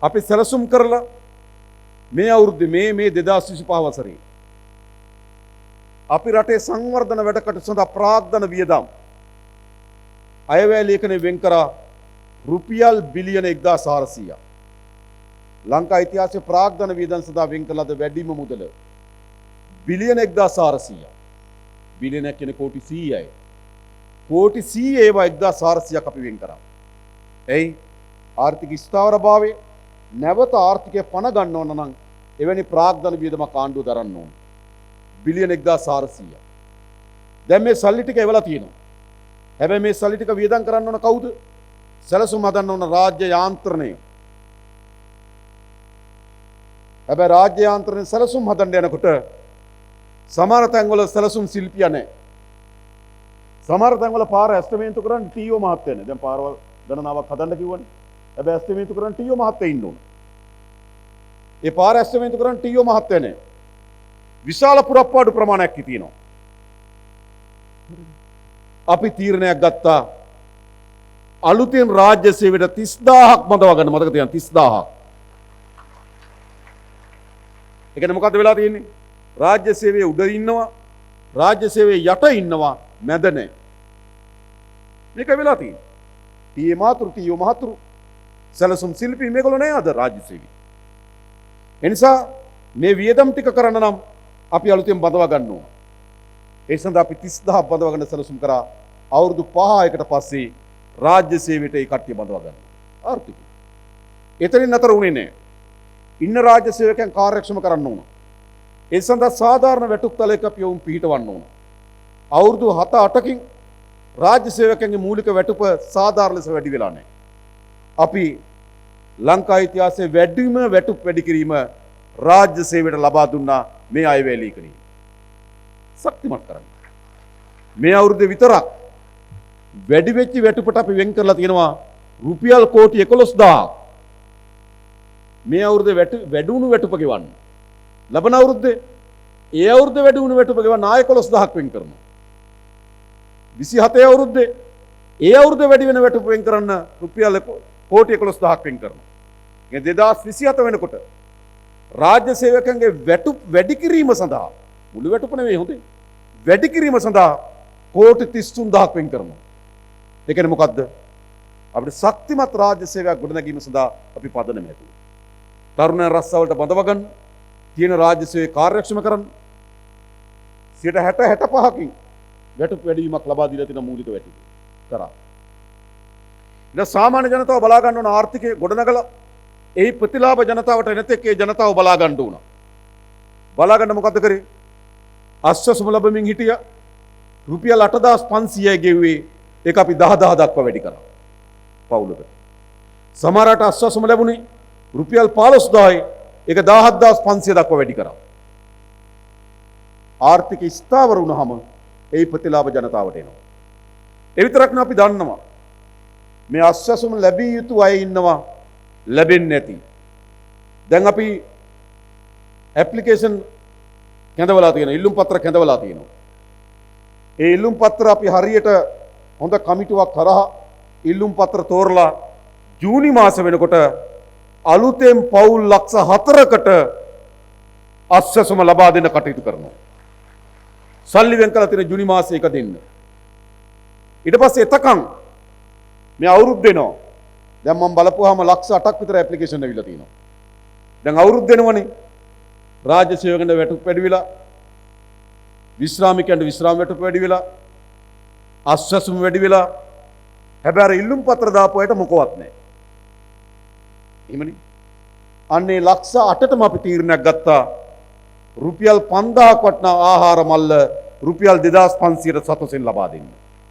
අපි සැලසුම් කරලා මේ අවුරුද්දේ මේ මේ 2025 වසරේ අපි රටේ සංවර්ධන වැඩ කටයුතු සඳහා ප්‍රාග්ධන වියදම් අයවැය ලේඛනය වෙන් කරා රුපියල් බිලියන 1400ක්. ලංකා ඉතිහාසයේ ප්‍රාග්ධන වියදම් සඳහා වෙන් කළ ලද වැඩිම මුදල බිලියන 1400ක්. බිලියනයක් කියන්නේ කෝටි 100යි. කෝටි 100 ඒවා 1400ක් අපි වෙන් කරා. එයි ආර්ථික ස්ථාවරභාවය නැවත ආර්ථිකය පණ ගන්න ඕන නම් එවැනි ප්‍රාග්ධන වියදමක් ආණ්ඩුව දරන්න ඕන. බිලියන 1400ක්. දැන් මේ සල්ලි ටික එවලා තියෙනවා. හැබැයි මේ සල්ලි ටික වියදම් කරන්න ඕන කවුද? සැලසුම් හදන්න ඕන රාජ්‍ය යාන්ත්‍රණය. හැබැයි රාජ්‍ය යාන්ත්‍රණය සැලසුම් හදන්න යනකොට සමහර තැන්වල සැලසුම් ශිල්පියා නැහැ. සමහර තැන්වල පාර ඇස්තමේන්තු කරන්න ටීఓ මහත්තයා නැහැ. දැන් පාරවල් ගණනාවක් හදන්න කිව්වනේ. හැබැයි ඇස්තමේන්තු කරන්න ටීఓ මහත්තයා ඉන්න ඕන. ඒ පාර ඇස්තමේන්තු කරන්න ටීఓ මහත්තයා නැහැ. විශාල පුරප්පාඩු ප්‍රමාණයක් තියෙනවා. අපි තීරණයක් ගත්තා අලුතෙන් රාජ්‍ය සේවයට 30000ක් බඳවා ගන්න. මතක තියාගන්න 30000ක්. ඒ කියන්නේ මොකද්ද වෙලා තියෙන්නේ? රාජ්‍ය සේවයේ උඩ ඉන්නවා, රාජ්‍ය සේවයේ යට ඉන්නවා, මැද නෑ. මේක වෙලා තියෙන්නේ. ටීඒ මාතෘ, ටීఓ මහතුරු, සැලසුම් ශිල්පී මේගොල්ලෝ නෑ අද රාජ්‍ය සේවයේ. ඒ නිසා මේ වියදම් ටික කරන්න නම් අපි අලුතෙන් බඳවා ගන්න ඕන. ඒ සඳහා අපි 30000ක් බඳවා ගන්න සැලසුම් කරා. අවුරුදු 5කට පස්සේ රාජ්‍ය සේවයට ඒ කට්ටිය බඳවා ගන්න. ආර්ථිකය. එතනින් නතර වුණේ නෑ. ඉන්න රාජ්‍ය සේවකයන් කාර්යක්ෂම කරන්න ඕන. ඒ සඳහා සාධාරණ වැටුප් තලයක අපි ඔවුන් පිහිටවන්න ඕන. අවුරුදු 7-8කින් රාජ්‍ය සේවකයන්ගේ මූලික වැටුප සාධාරණ ලෙස වැඩි වෙලා නෑ. අපි ලංකා ඉතිහාසයේ වැඩිම වැටුප් වැඩි කිරීම රාජ්‍ය සේවයට ලබා දුන්නා මේ අයවැය ලේඛනයේ. ශක්තිමත් කරන්න. මේ අවුරුද්දේ විතරක් වැඩි වෙච්ච වැටුපට අපි වෙන් කරලා තියෙනවා රුපියල් කෝටි 11000ක්. මේ අවුරුද්දේ වැඩි වුණු වැටුප ගෙවන්න. ලබන අවුරුද්දේ ඒ අවුරුද්දේ වැඩි වුණු වැටුප ගෙවන්න ආයෙ 11000ක් වෙන් කරනවා. 27 අවුරුද්දේ ඒ අවුරුද්දේ වැඩි වෙන වැටුප වෙන් කරන්න රුපියල් කෝටි 11000ක් වෙන් කරනවා. මේ 2027 වෙනකොට රාජ්‍ය සේවකයන්ගේ වැටුප් වැඩි කිරීම සඳහා, මුළු වැටුප නෙවෙයි හොඳේ, වැඩි කිරීම සඳහා කෝටි 33000ක් වෙන් කරනවා. ඒ කියන්නේ මොකද්ද? අපිට ශක්තිමත් රාජ්‍ය සේවයක් ගොඩනැගීම සඳහා අපි පදනම හැදුවා. තරුණයන් රස්සාවලට බඳව ගන්න, තියෙන රාජ්‍ය සේවය කාර්යක්ෂම කරන්න 60 65කින් වැටුප් වැඩිවීමක් ලබා දීලා තියෙන මූලික වැටුප කරා. ඊට සාමාන්‍ය ජනතාව බලා ගන්න ඕන ආර්ථිකය ගොඩනගලා එහි ප්‍රතිලාභ ජනතාවට එන තෙක් ඒ ජනතාව බලා ගන්න ඕන. බලා ගන්න මොකද්ද කරේ? අස්වැසුම ලැබමින් හිටියා. රුපියල් 8500 ගෙව්වේ. ඒක අපි 10000 දක්වා වැඩි කරා. පවුලකට. සමහරට අස්වැසුම ලැබුණේ රුපියල් 15000යි. ඒක 17500 දක්වා වැඩි කරා. ආර්ථික ස්ථාවර වුණාම ඒ ප්‍රතිලාභ ජනතාවට එනවා. ඒ විතරක් නෙවෙයි, අපි දන්නවා මේ අස්වැසුම ලැබිය යුතු අය ඉන්නවා ලැබෙන්නේ නැති. දැන් අපි ඇප්ලිකේෂන් කැඳවලා තියෙනවා, ඉල්ලුම් පත්‍ර කැඳවලා තියෙනවා. ඒ ඉල්ලුම් පත්‍ර අපි හරියට හොඳ කමිටුවක් කරා ඉල්ලුම් පත්‍ර තෝරලා ජූනි මාස වෙනකොට අලුතෙන් පවුල් ලක්ෂ 4කට අස්වැසුම ලබා දෙන්න කටයුතු කරනවා. සල්ලි වෙන් කරලා තියෙන ජූනි මාසේ එක දෙන්න. ඊට පස්සේ එතකන් මේ අවුරුද්ද එනවා. දැන් මම බලපුවාම ලක්ෂ 8ක් විතර ඇප්ලිකේෂන් ඇවිල්ලා තියෙනවා. දැන් අවුරුද්ද එනවනේ. රාජ්‍ය සේවකයන්ට වැටුප් වැඩි වෙලා, විශ්‍රාමිකයන්ට විශ්‍රාම වැටුප් වැඩි වෙලා, අස්වැසුම වැඩි වෙලා. හැබැයි අර ඉල්ලුම් පත්‍ර දාපු අයට මොකවත් නැහැ. එහෙමනේ. අන්නේ ලක්ෂ 8ටම අපි තීරණයක් ගත්තා. රුපියල් 5000ක් වටිනා ආහාර මල්ල රුපියල් 2500ට සතොසෙන් ලබා දෙන්න.